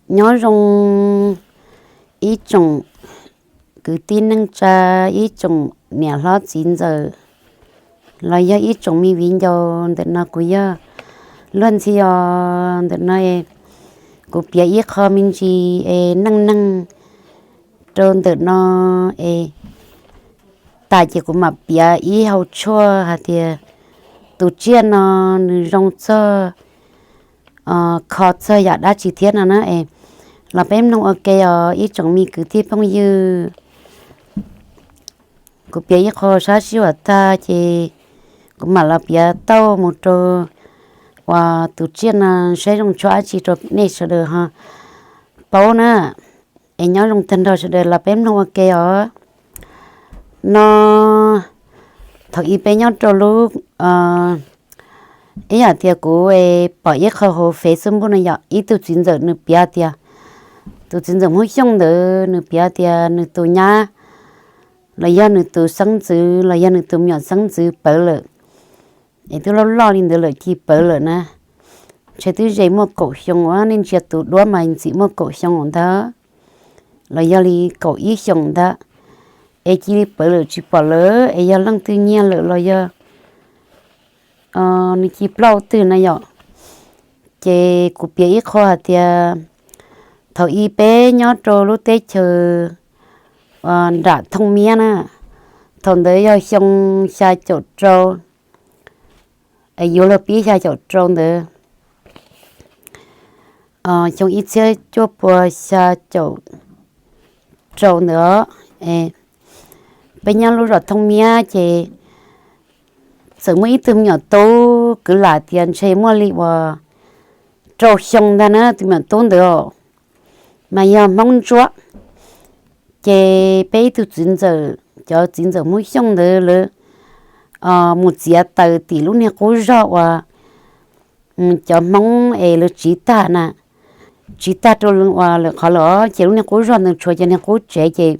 Nyob zoo ib tsoom kwv tij neej tsa, ib tsoom niam hlob txiv ntxawm, los yog ib tsoom me viv ncaus. Ntawm no kuv yog Luag Ntxhi os. Ntawm no kuv piav ib qho me ntsis es neej neeg rau ntawm no es tas ces kuv mam piav ib hauv tshuaj hais tias tus tsiaj no nws zoo txog kho txog yam dab tsi thiab no na es los peb mloog ua ke os ib tsoom me kwv tij phooj ywg. Kuv piav ib qho sab sij huam tag ces kuv mam los piav tauj mus rau uas tus tsiaj no saib zoo tshuaj dab tsi rau nej sawv daws ho paub na. Es nyob zoo tag nrho sawv daws los peb mloog ua ke os. No thaum ub peb nyob rau lub, ib yam tias kuv pom ib qho hauv Facebook no yog ib tug txiv ntxawm nws piav tias, tus txiv ntxawm Hmoob Xyooj ntawd nws piav tias nws tus nyab los yog nws tus xeeb ntxwv los yog nws tus me nyuam xeeb ntxwv pawv lawm, es twb loj loj li ntawd lawm cia li pawv lawm na. Ntshe twb ze muaj kaum xyoo, nej ntsia tus duab mas ntxim muaj kaum xyoo ntag, los yog li kaum ib xyoos ntag, es cia li pawv lawm tsis pom lawm es yog leej twg nyiag lawm los yog nws cia li ploj twg na yom. Ces kuv piav ib qho hais tias thaum ub peb nyob rau lub teb chaws nram Thooj Miab na, thaum ntawd yog xyoo xya caum rau, yuav luag pib xya caum rau ntawd, xyoo ib txhiab cuaj pua xya caum rau ntawd, peb nyob lub zos Thooj Miab ces txawm muaj ib tug me nyuam tub kwv lam tias ntshe muaj li uas rau xyoo ntag na tus me nyuam tub ntawd os, mas yog Hmoob Ntsuab. Ces peb ib tug txiv ntxawm, cov txiv ntxawm Hmoob Xyooj ntawd lawv mus txiav taws tim lub niag qub zog uas cov Hmoob es lawv tsiv tag na, tsiv tag rau uas lawm qhov lawm ces lub niag qub zog ntawd tshuav cov niag qub tsev ces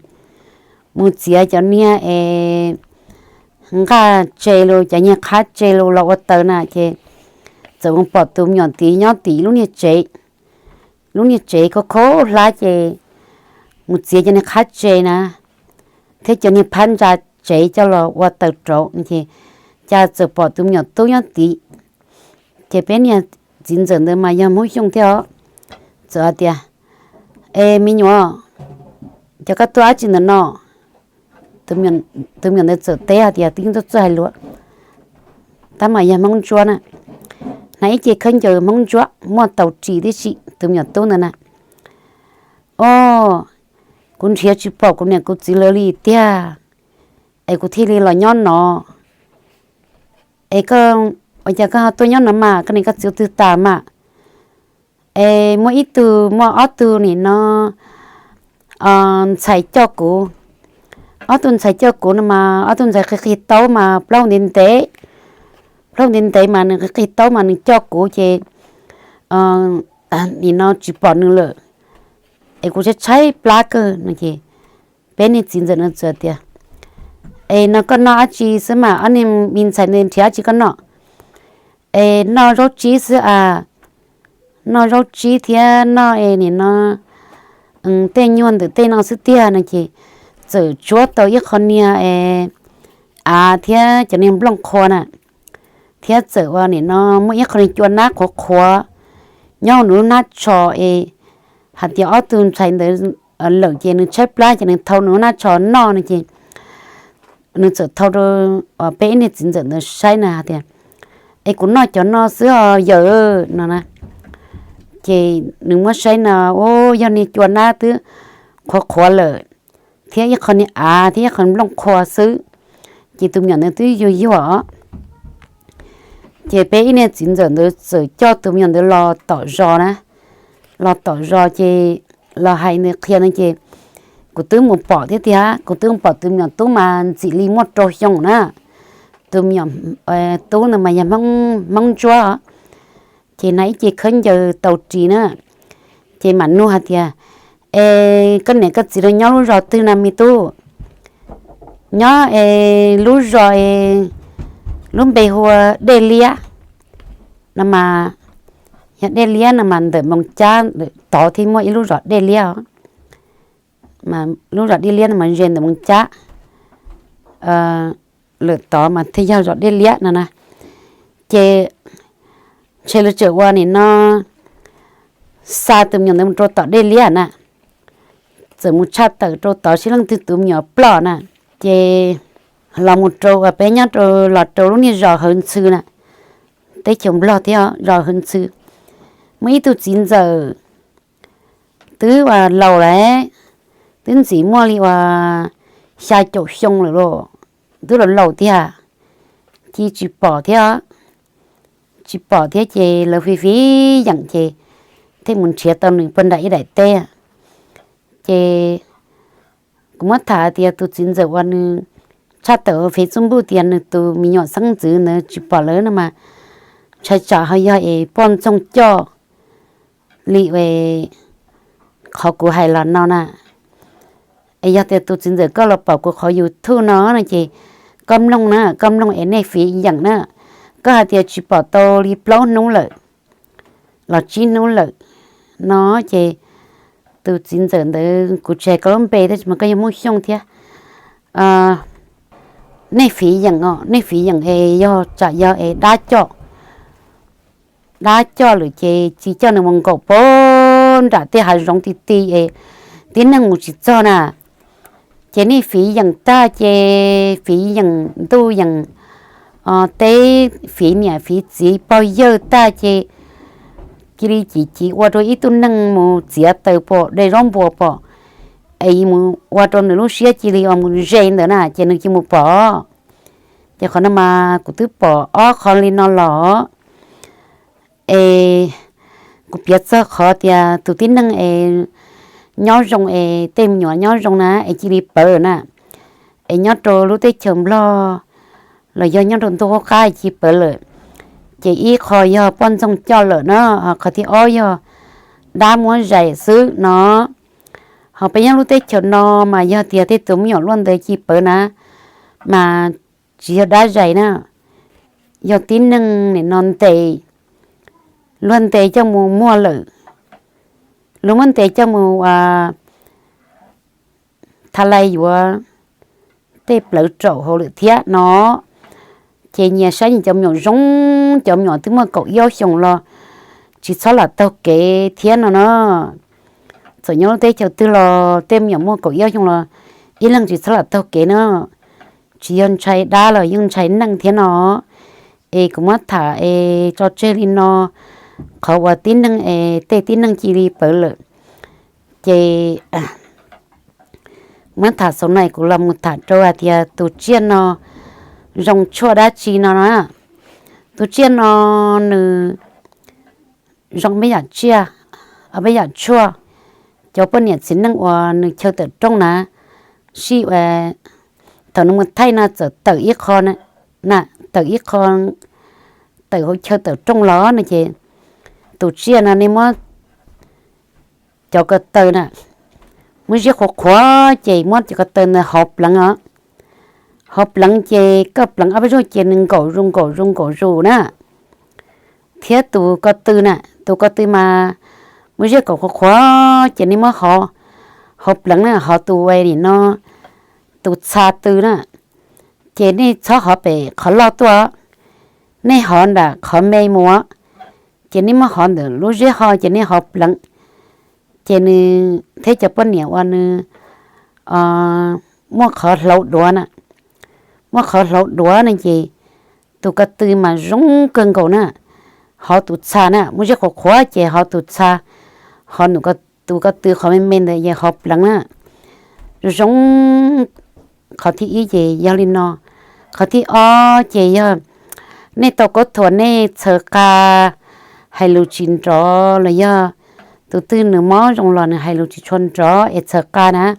mus txiav cov niag es nqaj tse los cov niag qhab tse los los ua taws na ces txawm mus pom tus me nyuam tid nyob tim lub niag tsev, lub niag tsev kho kho hlab ces mus txiav cov niag qhab tse na thiab cov niag phab ntsa tsev coj los ua taws rauv ces cas txawm pom tus me nyuam tub nyob tid. Ces peb niag txiv ntxawm ntawd mas yog Hmoob Xyooj thiab os, txawm hais tias, Es me nyuam, cas koj tuaj dab tsi ntawm no? Tus me nyuam ntawd txawm teb hais tias, Twb tuaj txawj hais lus, tab mas yog Hmoob Ntsuab na, hnav ib ce khaub ncaws Hmoob Ntsuab muaj tau ris tib si. Tus me nyuam tub ntawd na, Os, kuv nrhiav tsis pom kuv niam kuv txiv lawv li tiag, es kuv thiaj li los nyob no. Es koj, ua cas koj ho tuaj nyob no mas, koj niam koj txiv twg tas mas? Es muaj ib tug, muaj ob tug nim no ntxhais coj kuv. Ob tug ntxhais coj kuv no mas ob tug ntxhais qig qig taub mas plaub ntev ntev, plaub ntev ntev mas nws qig qig taub mas nws coj kuv ces nim no tsis pom nws lawm, es kuv tshaib tshaib plab kawg no ces peb niag txiv ntxawm no txawm tias, Es no koj noj dab tsi xwb mas, ob niag me ntxhais ntawd nrhiav dab tsi koj noj? Es noj zaub tsib xwb a, noj zaub tsib thiab noj es nim no tej nyuag ntawm tej no xwb tiag no ces txawm tsuab tau ib qho niag es av thiab cov niag nplooj qhuav na, thiab txawm ua nim no muaj ib qho niag cua nab qhuav qhuav nyob hauv nws lub hnab tsho es hais tias ob tug ntxhais ntawd lawm ces nws tshaib plab ces nws thau nws lub hnab tsho noj no ces nws txawm thau rau peb ib niag txiv ntxawm ntawd saib na hais tias, Es kuv noj cov no xwb os yawm no na. Ces nws muab saib no, ua yog niag cua nab twb qhuav qhuav lawm, thiab ib qho niag av thiab ib qho nplooj qhuav xwb, ces tus me nyuam ntawd twb yuag yuag os. Ces peb ib niag txiv ntxawm ntawd txawm coj tus me nyuam ntawd los tom zos na, los tom zos ces los hais ntawd qhia no ces kuv twb mus pom thiab tiag, kuv twb mus pom tus me nyuam tub mas ntxim li muaj rau xyoo na. Tus me nyuam tub ntawd mas yog Hmoob Ntsuab, ces hnav ib ce khaub ncaws tau ris na, ces mam nug hais tias, Es koj niam koj txiv lawv nyob lub zos twg na me tub? Nyob es lub zos es lub npe hu ua Dej Liab no mas. Dej Liab no mas ntawm Moos Cab lawm tod thiaj muaj ib lub zos Dej Liab os. Lub zos Dej Liab no mas ze ntawm Moos Cab lawm tod mas thiaj yog zos Dej Liab no na. Ces ntshe lawv tseem ua nim no xa tus me nyuam ntawd mus rau tom Dej Liab na, txawm mus tshaj tawm rau tod sib leej twg tus me nyuam ploj na. Ces los mus rau uas peb nyob rau, los rau lub niag zos Hawv Ntxhw na, teb chaws Nplog thiab zos Hawv Ntxhw. Muaj ib tug txiv ntxawm twb uas laus lawm, twb ntxim muaj li uas xya caum xyoo lawm lauj, twb laus laus tiag, cia tsis pom thiab, tsis pom thiab ces lawv fiv fiv yeem ces thiaj mus nrhiav tau nws puag nram ib daim teb. Ces kuv muab tham tias tus txiv ntxawm uas nws tshaj tawm Facebook tias nws tus me nyuam xeeb ntxwv ntawd tsis pom lawm no mas ntshai tsam ho yog es poj ntxoog coj li qhov kuv hais los no na. Es yog tias tus txiv ntxawm koj los pom kuv qhov YouTube no no ces koj mloog na, koj mloog es nej fiv yeem na. Koj hais tias tsis pom tau li plaub hnub lawm los tsib hnub lawm no ces tus txiv ntxawm ntawd kuv tsis hais koj lub npe tab sis mas koj yog Hmoob Xyooj thiab. Nej fiv yeem os, nej fiv yeem es yog tsam yog es dab coj, dab coj lawm ces cia coj nws mus nkaum pag nram tej hav zoov ti ti es tib neeg mus tsis txog na. Ces nej fiv yeem tag ces fiv yeem ntuj yeem teb, fiv niam fiv txiv pog yawg tag ces cia li cim civ ua rau ib tug neeg mus txiav taws pom, de zaub npua pom, es mus ua rau nws lub siab cia li mus ze ntawd na ces nws cia mus pom. Ces qhov no mas kuv twb pom ob qho li no los es kuv piav txog qhov tias tus tib neeg es nyob zoo es tej me nyuam nyob zoo na es cia li pawv na, es nyob rau lub teb chaws Nplog los yog nyob rau ntuj qub qab cia li pawv lawm. Ces ib qho yog poj ntxoog coj lawm na, qhov thib ob yog dab muab zais xwb no. Ho peb nyob lub teb chaws no mas yog tias tej tus me nyuam luaj ntawd cia li pawv na, mas tsis yog dab zais na, yog tib neeg nim no ntes, luag ntes coj mus muag lawm, luag muab ntes coj mus ua tha lais yuav tej plawv raum hauv lawm thiab no. Ces nyias saib nyias cov me nyuam zoo, cov me nyuam twb muaj kaum ib ob xyoos los tsis txhob lam taug kev thiab no na. Txawm nyob lub teb chaws twg los tej me nyuam muaj kaum ib ob xyoos los ib leeg tsis txhob lam taug kev na. Tsis yog ntshai dab los yeej ntshai neeg thiab no. Es kuv muab tham es tso tseg li no, qhov uas tib neeg es tej tib neeg cia li pawv lawm. Ces muab tham xaus no kuv los mus tham rau hais tias tus tsiaj no zoo tshuaj dab tsi no na. Tus tsiaj no nws zoo peb yam tsiaj, peb yam tshuaj. Cov poj niam txiv neej uas nws chaw tawm rooj na, sij thaum nws mus thaij no txawm tawm ib qho, tawm ib qho, tawm hauv chaw tawm rooj los no ces tus tsiaj no nej muab cov ko taw na, muab ziab qhuav qhuav ces muab cov ko taw ntawd hov pleev os. Hov pleev ces koj pleev ob peb zaug ces nws nkaum zus nkaum zus nkaum zus na. Thiab tus ko tw na, tus ko tw mas muab ziab kom qhuav qhuav ces nej muab hov pleev na, hov tus nim no tus txha tw na, ces nej txhob hov pem qhov loj tuaj, nej hov nram qhov me mus, ces nej muab hov ntawm lub ziab ho ces nej hov pleev. Ces nws thiab cov poj niam uas nws muaj qhov hlauv duav na, muaj qhov hlauv duav no ces tus ko tw mas zoo kawg nkaus na. Hov tus txha na, muab ziab qhuav qhuav ces hov tus txha, hov tus ko tw qhov me me ntawd es hov pleev na. Zoo, qhov thib ib ces yog li no. Qhov thib ob ces yog nej tau kaub thuas nej txhaws qa, hais lus tsis nrov los yog tus twg nws mob zoo los nws hais lus tsis tshua nrov es txhaws qa na,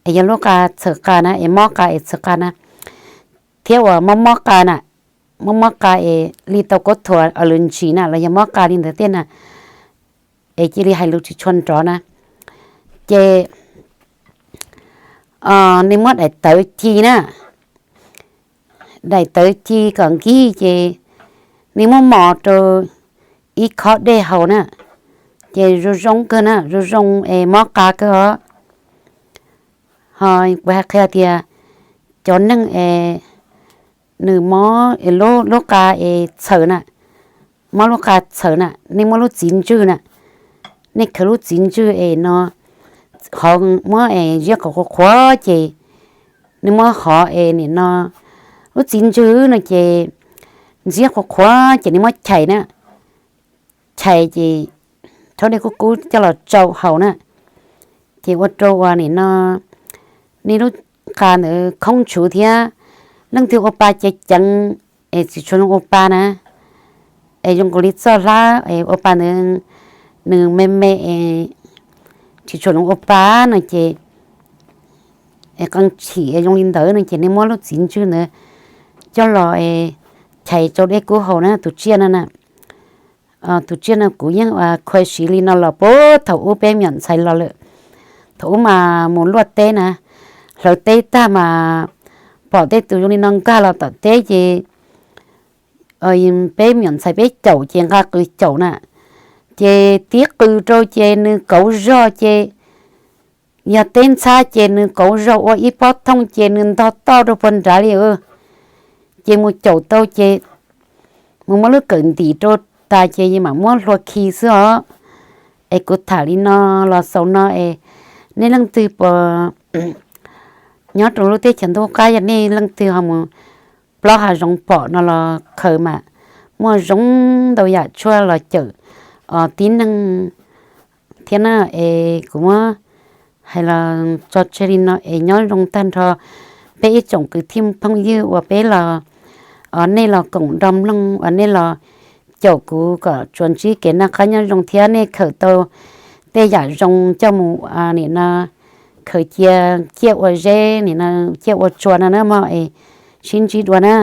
es yog lub qa txhaws qa na es mob qa es txhaws qa na, thiab uas mob mob qa na, mob mob qa es li tau kaub thuas lwm ntsis na los yog mob qa li ntawd thiab na, es cia li hais lus tsis tshua nrov na, ces nej muab daim tawv ci na, daim tawv ci kom nkig ces nej muab mos rau ib khob dej haus na, ces zoo zoo kawg na, zoo zoo es mob qa kawg os. Ho kuv hais qhia tias cov neeg es nws mob lub qa es txhaws na, mob lub qa txhaws na, nej muab lub txiv ntswg na, nej khaws lub txiv ntswg es no hov muab es ziab qhuav qhuav qhuav ces nej muab hov es nim no lub txiv ntswg no ces ziab qhuav qhuav ces nej muab chais na, chais ces thaub dej kub kub coj los tsau haus na, ces ua rau uas nim no nej lub qa ntawd khoob tshuv thiab. Leej twg ua pa ceev ceev es tsis tshua zoo ua pa na, es zoo nkaus li txoj hlab es ua pa ntawd nws me me es tsis tshua zoo ua pa no ces qee chim zoo li ntawd no ces nej muab lub txiv ntswg ntawd coj los chais tsau dej kub haus na, tus tsiaj no na. Tus tsiaj no kuv yeej khuv siv li no los puag thaum ub peb me nyuam ntxhais los lawm. Thaum ub mas mus luaj teb na, hlawv teb tag mas pom tej tus zoo li no nkag los tom teb ces peb me nyuam ntxhais peb caum ces nqa qws caum na, ces tib qws rau ces nws kauv zog ces yog teb ntxhab ces nws kauv zog ua ib pob thooj ces nws ntog toj rau puag nrad li. Ces mus caum tau ces mus muab lub kawm ntim rau tas ces mam muab hlua khi xwb os. Es kuv tham li no los xaus no es nej leej twg puas nyob rau lub teb chaws ntuj qab, yog nej leej twg ho mus plaub hav zoov pom no los khaws mas muaj zoo ntau yam tshuaj los cawm tib neeg thiab na. Es kuv muab hais los tso tseg li no es nyob zoo tag nrho peb ib tsoom kwv tij phooj ywg uas peb los, nej los koom nrog mloog uas nej los caum kuv kom tsuas ntsib kev noj qab nyob zoo thiab nej khaws tau tej yam zoo coj mus nim no khaws cia ciaj ua zeb, nim no ciaj ua tsua no na mog, es sib ntsib dua na.